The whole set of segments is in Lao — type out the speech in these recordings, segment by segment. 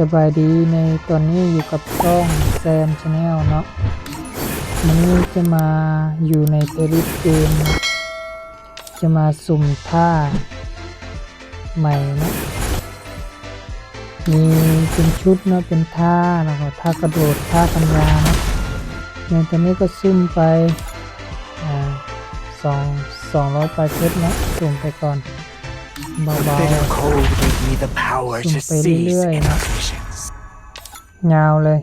ສະບາຍດີ ໃນຕອນນີ້ຢູ່ກັບຊ່ອງແຊມ Channel ເນາະ. ມື້ນີ້ຈະມາຢູ່ໃນ Terraria ເກມ ຈະມາສຸ່ມທ່າໃໝ່ເນາະ. ມີເປັນຊຸດເນາະ ເປັນທ່າ ແລ້ວກໍທ່າກະໂດດ ທ່າພັນຍາເນາະ. ແມ່ນ ຕອນນີ້ກໍສຸ່ມໄປ ອາ ສອງ ສອງຮ້ອຍປາຍເພັດເນາະ ສຸ່ມໄປກ່ອນ ເບົາໆ ສຸ່ມໄປເລື້ອຍໆເນາະ ຍາວເລີຍ.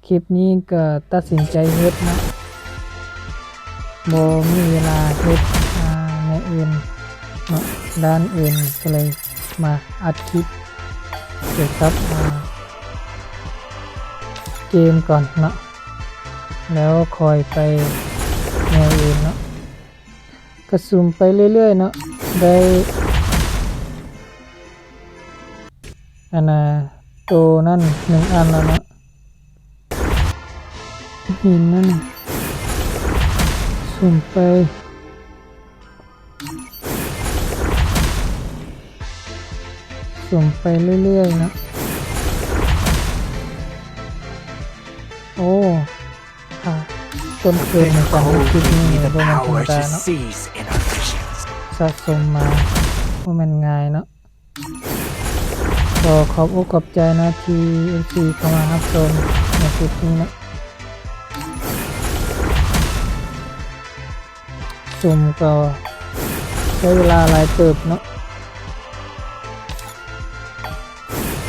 ຄລິບນີ້ກໍຕັດສິນໃຈເຮັດເນາະ ບໍ່ມີເວລາເຮັດ ອາ ແນວອື່ນເນາະ ດ້ານອື່ນ ກໍເລີຍມາອັດຄລິບກ່ຽວກັບ ອາ ເກມກ່ອນເນາະ ແລ້ວຄ່ອຍໄປແນວອື່ນເນາະ. ກະສຸ່ມໄປເລື້ອຍໆເນາະ ໄດ້ ອັນນ່າ ໂຕນັ້ນໜຶ່ງອັນແລ້ວເນາະ ຫີນນັ້ນ ສຸ່ມໄປ ສຸ່ມໄປເລື້ອຍໆເນາະ. ໂອ້ ອ່າ ຕົ້ນເກີດໃນການເຮັດຄລິບນີ້ບໍ່ແມ່ນທຳມະດາເນາະ ສະສົມມາບໍ່ແມ່ນງ່າຍເນາະ. ກໍຂອບອົກຂອບໃຈເນາະ ທີ່ ເອັຟຊີ ເຂົ້າມາຮັບຊົມໃນຄລິບນີ້ເນາະ. ສຸ່ມກໍໃຊ້ເວລາຫຼາຍເຕີບເນາະ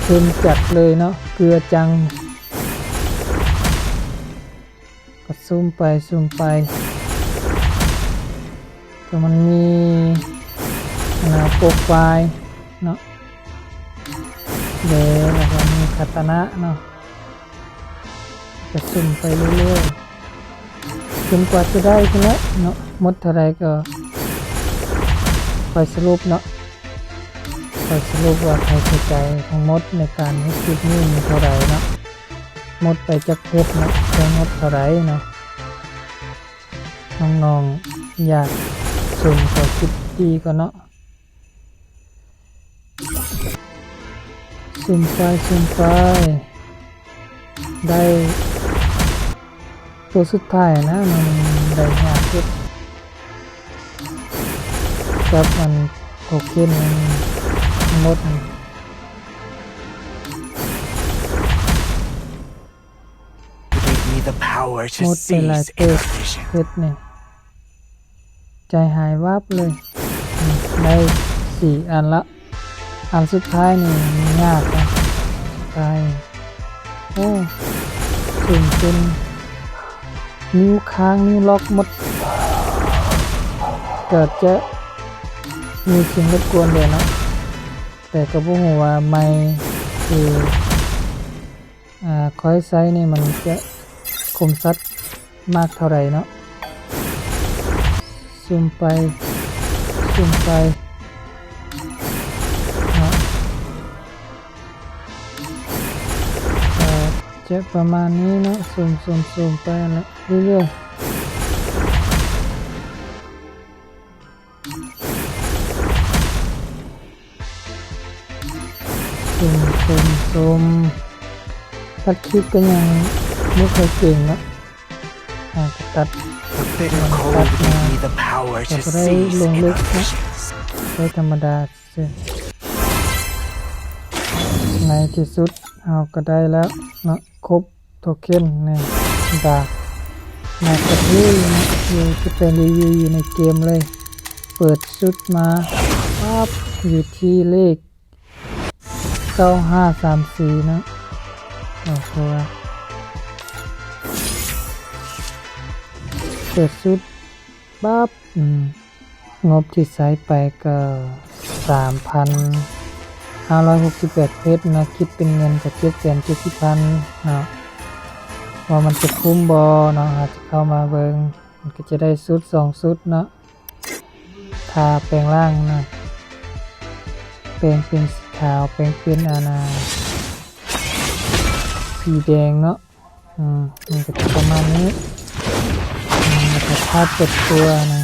ເຂັ້ມຈັດເລີຍເນາະ ເກືອຈັງ. ກໍສຸ່ມໄປ ສຸ່ມໄປ ກໍມັນມີ ອັນນ່າ ໂປຣໄຟລ໌ເນາະ ແດ ແລ້ວກໍມີຄາຕານະເນາະ ກໍສຸ່ມໄປເລື້ອຍໆ ຈົນກວ່າຈະໄດ້ພຸ້ນແຫຼະເນາະ. ໝົດເທົ່າໃດກໍຄ່ອຍສະຫຼຸບເນາະ ຄ່ອຍສະຫຼຸບວ່າຄ່າໃຊ້ຈ່າຍທັງໝົດໃນການເຮັດຄລິບນີ້ມີເທົ່າໃດເນາະ. ໝົດໄປຈັກເພັດເນາະ ໄດ້ໝົດເທົ່າໃດເນາະ. ນ້ອງໆຢາກສຸ່ມກໍຄິດດີກ່ອນເນາະ ສຸ່ມໄປ ສຸ່ມໄປ ໄດ້ໂຕສຸດທ້າຍນະ ມັນໄດ້ຍາກສຸດ. ກັບອັນໂທເຄັນມັນໝົດ ໝົດໄປຫຼາຍເຕີບເພັດນີ້ ໃຈຫາຍວັບເລີຍ. ໄດ້ສີ່ອັນລະ ອັນສຸດທ້າຍນີ້ຍາກນະ ສຸດທ້າຍ. ໂອ້ ສູນຈົນນິ້ວຄ້າງ ນິ້ວລັອກໝົດ ເກີດຈະມີສິ່ງລົບກວນແດ່ເນາະ ແຕ່ກໍບໍ່ຮູ້ວ່າໄມທີ່ ອາ ຂ້ອຍໃຊ້ນີ້ມັນຈະຄົມຊັດມາກເທົ່າໃດເນາະ. ຊູມໄປ ຊູມໄປເນາະ ກໍຈະປະມານນີ້ເນາະ ຊູມໆໆໄປຫັ້ນແຫຼະ ເລື້ອຍໆ. ຊຸ່ມ ຊຸ່ມ ຊຸ່ມ ຕັດຄລິບກໍຍັງບໍ່ຄ່ອຍເກັ່ງເນາະ ຫາກໍຕັດ ຕັດມາ ກໍບໍ່ໄດ້ລົງເລິກເນາະ ໃຊ້ທຳມະດາຊື່. ໃນທີ່ສຸດເຮົາກໍໄດ້ແລ້ວເນາະ ຄົບ ໂທເຄັນນີ້ ບາກ ມາກະເທຍຢູ່ ຈະໄປຣີວິວຢູ່ໃນເກມເລີຍ. ເປີດຊຸດມາປັບ ຢູ່ທີ່ເລກເກົ້າຫ້າສາມສີ່ເນາະ ເອົາເທື່ອ ເປີດຊຸດປັບ ອືມ ງົບທີ່ໃຊ້ໄປກໍສາມພັນຫ້າຮ້ອຍຫົກສິບແປດເພັດເນາະ ຄິດເປັນເງິນກໍເຈັດແສນເຈັດສິບພັນເນາະ ວ່າມັນຈະຄຸ້ມບໍ່ເນາະ. ເຮົາຈະເຂົ້າມາເບິ່ງ ມັນກໍຈະໄດ້ຊຸດສອງຊຸດເນາະ ຖ້າແປງຮ່າງນະ ແປງເປັນສີຂາວ ແປງເປັນ ອານາ ສີແດງເນາະ. ອືມ ມັນກໍຈະປະມານນີ້ ອືມ ແລ້ວກໍພາດເປີດຕົວນະ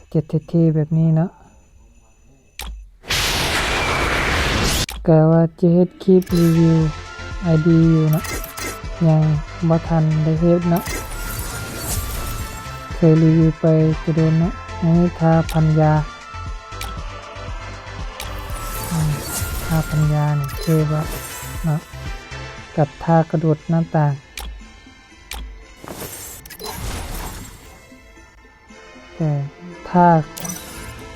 ກໍ ເຈັດເທ່ໆແບບນີ້ເນາະ. ກະວ່າຈະເຮັດຄລິບຣີວິວໄອດີຢູ່ເນາະ, ຍັງບໍ່ທັນໄດ້ເຮັດເນາະ, ເຄີຍຣີວິວໄປແຕ່ດົນເນາະ. ອັນນີ້ທ່າພັນຢາ ອາ ທ່າພັນຢານີ້ເທ່ບໍ່ເນາະ, ກັບທ່າກະໂດດໜ້າຕ່າງ. ແຕ່ຖ້າ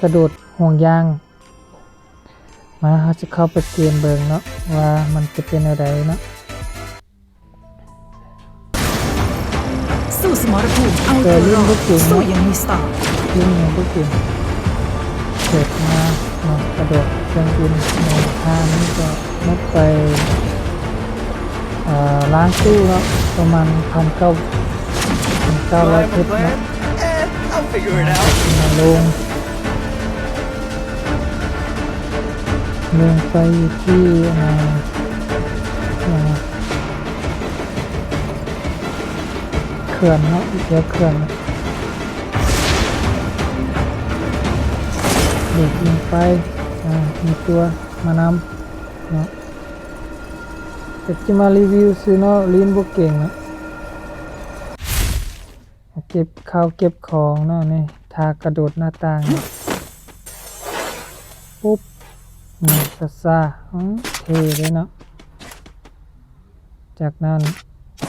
ກະໂດດຫ່ວງຢາງ ມາ ເຮົາຊິເຂົ້າໄປເກມເບິ່ງເນາະ ວ່າມັນຈະເປັນແນວໃດເນາະ. ສູ້ສະມະຣະພູມເອົາຕົວລອດ ແຕ່ຫຼິ້ນບໍ່ເກັ່ງເນາະ ສູ້ຢ່າງມີສະຕາ. ຫຼິ້ນຍັງບໍ່ເກັ່ງ ເກີດມາເນາະ ກະໂດດເຄື່ອງບິນໃນທ່ານີ້ກໍໝົດໄປ ເອີ ລ້າງຕູ້ເນາະ ປະມານພັນເກົ້າ ພັນເກົ້າຮ້ອຍເພັດເນາະ. ມາລົງ ລົງໄປຢູ່ທີ່ ເອີ ເອີ ເຂື່ອນເນາະ ຢູ່ແຖວເຂື່ອນ ໂດດລົງໄປ ອາ ມີຕົວມານຳເນາະ. ກະຈະມາຣີວິວຊື່ເນາະ ຫຼິ້ນບໍ່ເກັ່ງເນາະ. ເກັບເຂົ້າເກັບຂອງເນາະ ນີ້ ທ່າກະໂດດໜ້າຕ່າງນີ້ ປຸບ ນີ້ ຊ້າໆ ອື ເທ່ເດ້ເນາະ. ຈາກນັ້ນ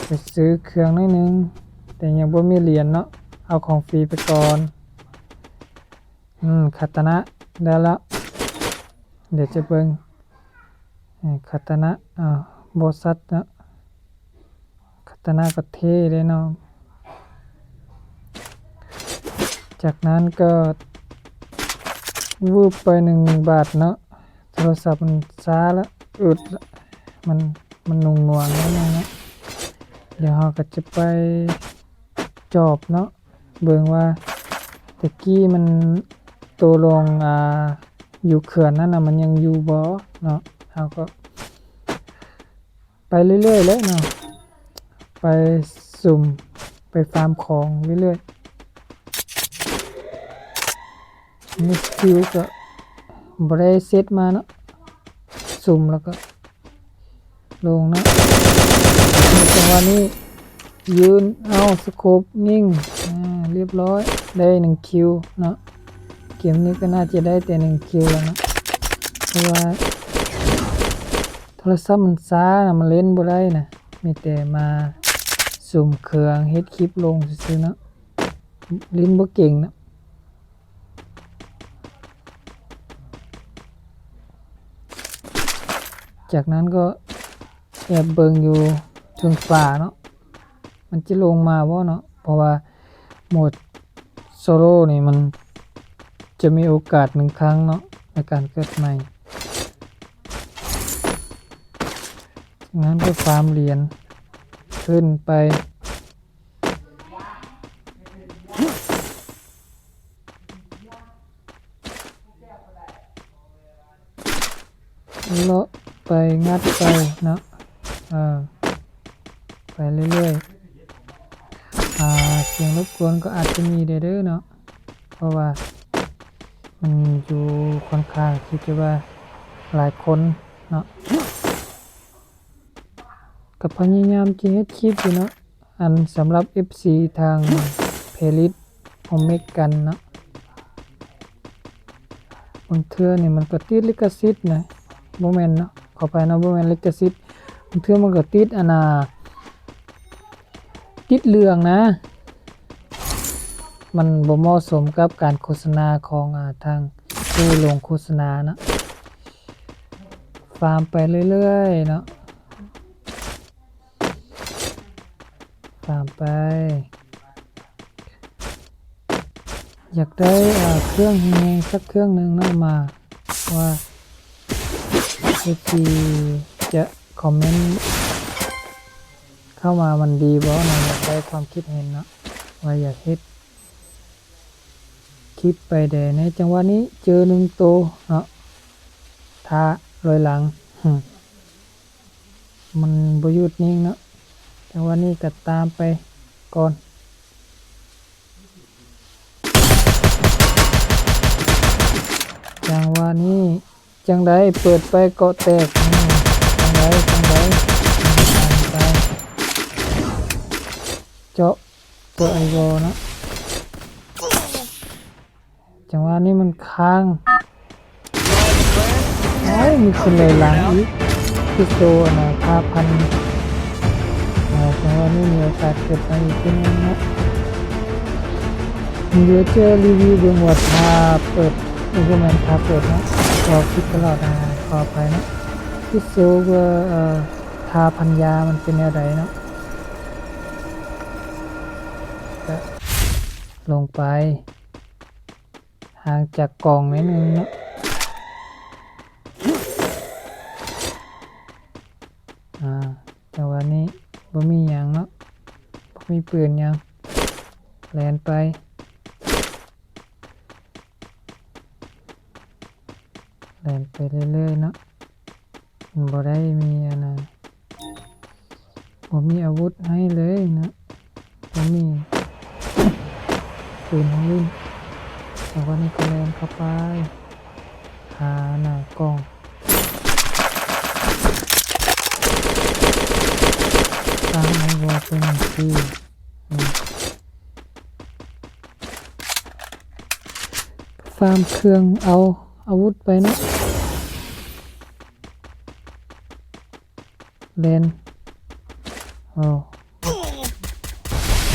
ໄປຊື້ເຄື່ອງໜ້ອຍໜຶ່ງ ແຕ່ຍັງບໍ່ມີຫຼຽນເນາະ ເອົາຂອງຟຣີໄປກ່ອນ. ອືມ ຄາຕານະໄດ້ລະ ດຽວຈະເບິ່ງ ເອີ ຄາຕານະ ເອົາ ບໍ່ຊັດເນາະ ຄາຕານະກໍເທ່ເດ້ເນາະ. ຈາກນັ້ນກໍວືບໄປໜຶ່ງບາດເນາະ ໂທລະສັບມັນຊ້າລະ ອຶດລະ ມັນ ມັນໜ່ວງໆແລ້ວເນາະ. ດຽວເຮົາກໍຈະໄປຈອບເນາະ ເບິ່ງວ່າແຕ່ກີ້ມັນໂຕລົງ ອາ ຢູ່ເຂື່ອນນັ້ນນະ ມັນຍັງຢູ່ບໍ່ເນາະ. ເຮົາກໍໄປເລື້ອຍໆແຫຼະເນາະ ໄປສຸ່ມ ໄປຟາມຂອງເລື້ອຍໆ. ມີສະກິວກໍບໍ່ໄດ້ເຊັດມາເນາະ ສຸ່ມແລ້ວກໍ ລົງເນາະ ໃນຈັງຫວະນີ້ຢືນເອົາສະໂຄບຍິງ ອາ ລຽບຮ້ອຍ ໄດ້ໜຶ່ງຄິວເນາະ. ເກມນີ້ກໍໜ້າຈະໄດ້ແຕ່ໜຶ່ງຄິວແລ້ວເນາະ ເພາະວ່າໂທລະສັບມັນຊ້ານະ ມັນຫຼິ້ນບໍ່ໄດ້ນະ ມີແຕ່ມາສຸ່ມເຄື່ອງເຮັດຄລິບລົງຊື່ໆເນາະ ຫຼິ້ນບໍ່ເກັ່ງເນາະ. ຈາກນັ້ນກໍແອບເບິ່ງຢູ່ເທິງຟ້າເນາະ ມັນຈະລົງມາບໍ່ເນາະ ເພາະວ່າໂໝດໂຊໂລນີ້ມັນຈະມີໂອກາດໜຶ່ງຄັ້ງເນາະ ໃນການເກີດໃໝ່. ຈາກນັ້ນກໍຟາມຫຼຽນຂຶ້ນໄປ ເລາະໄປ ງັດໄປເນາະ ເອີ ໄປເລື້ອຍໆ. ອາ ສຽງລົບກວນກໍອາດຈະມີແດ່ເດີເນາະ ເພາະວ່າມັນຢູ່ຄ່ອນຂ້າງທີ່ຈະວ່າຫຼາຍຄົນເນາະ. ກໍພະຍາຍາມຈະເຮັດຄລິບຢູ່ເນາະ ອັນສຳລັບເອັຟຊີທາງເພລິດໂຮມເມກກັນເນາະ ບາງເທື່ອນີ້ມັນກໍຕິດລິຂະສິດນະ ບໍ່ແມ່ນເນາະ ຂໍອະໄພເນາະ ບໍ່ແມ່ນລິຂະສິດ ບາງເທື່ອມັນກໍຕິດອັນນ່າ ຕິດເລື່ອງນະ ມັນບໍ່ເໝາະສົມກັບການໂຄສະນາຂອງ ອາ ທາງຜູ້ລົງໂຄສະນານະ. ຟາມໄປເລື້ອຍໆເນາະ ຟາມໄປ ຢາກໄດ້ ເອີ ເຄື່ອງແຮງໆ ສັກເຄື່ອງໜຶ່ງເນາະ ມາ ວ່າເອັຟຊີຈະຄອມເມັນເຂົ້າມາ ມັນດີບໍ່ເນາະ ຢາກໄດ້ຄວາມຄິດເຫັນເນາະ ວ່າຢາກເຮັດ ຄລິບໄປແດ່ໃນຈັງຫວະນີ້ ເຈີໜຶ່ງໂຕເນາະ ຖ້າລອຍຫຼັງ ມັນບໍ່ຢຸດນິ່ງເນາະ ຈັງຫວະນີ້ກໍຕາມໄປກ່ອນ. ຈັ່ງໃດ ເປີດໄປເກາະແຕກ. ຈັ່ງໃດ ຈັ່ງໃດ ໄປ ເຈາະ ເປີດໄອວໍເນາະ. ຈັງຫວະນີ້ມັນຄ້າງ. ໂອ້ຍ ມີຄົນໄລ່ຫຼັງອີກ. ຄືໂຕອັນນ່າ ຫ້າພັນ. ເອີ ຈັງຫວະນີ້ມີໂອກາດເກີດມາອີກເທື່ອໜຶ່ງເນາະ. ດຽວຈະຣີວິວເບິ່ງວ່າຖ້າເປີດ ບໍ່ແມ່ນຖ້າເປີດເນາະ ເວົ້າຜິດຕະຫຼອດ ອາ ຂໍອະໄພເນາະ. ຄືໂຕວ່າ ເອີ ຖ້າພັນຢາມັນເປັນແນວໃດເນາະ. ກະລົງໄປ ຫ່າງຈາກກ່ອງໜ້ອຍໜຶ່ງເນາະ. ອາ ຈັງຫວະນີ້ບໍ່ມີຫຍັງເນາະ ບໍ່ມີປືນຫຍັງ. ແລ່ນໄປ ແລ່ນໄປເລື້ອຍໆເນາະ. ມັນບໍ່ໄດ້ມີອັນນ່າ ບໍ່ມີອາວຸດໃຫ້ເລີຍເນາະ ບໍ່ມີປືນໃຫ້ຫຼິ້ນ. ແລ້ວວັນນີ້ກໍແລ່ນເຂົ້າໄປຫາໜ້າກ່ອງ ຕາມໄອວໍເປັນທີ່ ອືມ ຟາມເຄື່ອງ ເອົາອາວຸດໄປເນາະ. ແລ່ນ ໂອ້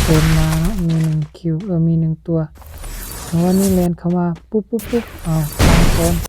ເດີນມາເນາະ ມີໜຶ່ງຄິວ ເອີ ມີໜຶ່ງຕົວ. ແລ້ວວັນນີ້ແລ່ນເຂົ້າມາ ປຸບໆໆ ເອົາ ຕາຍກ່ອນ.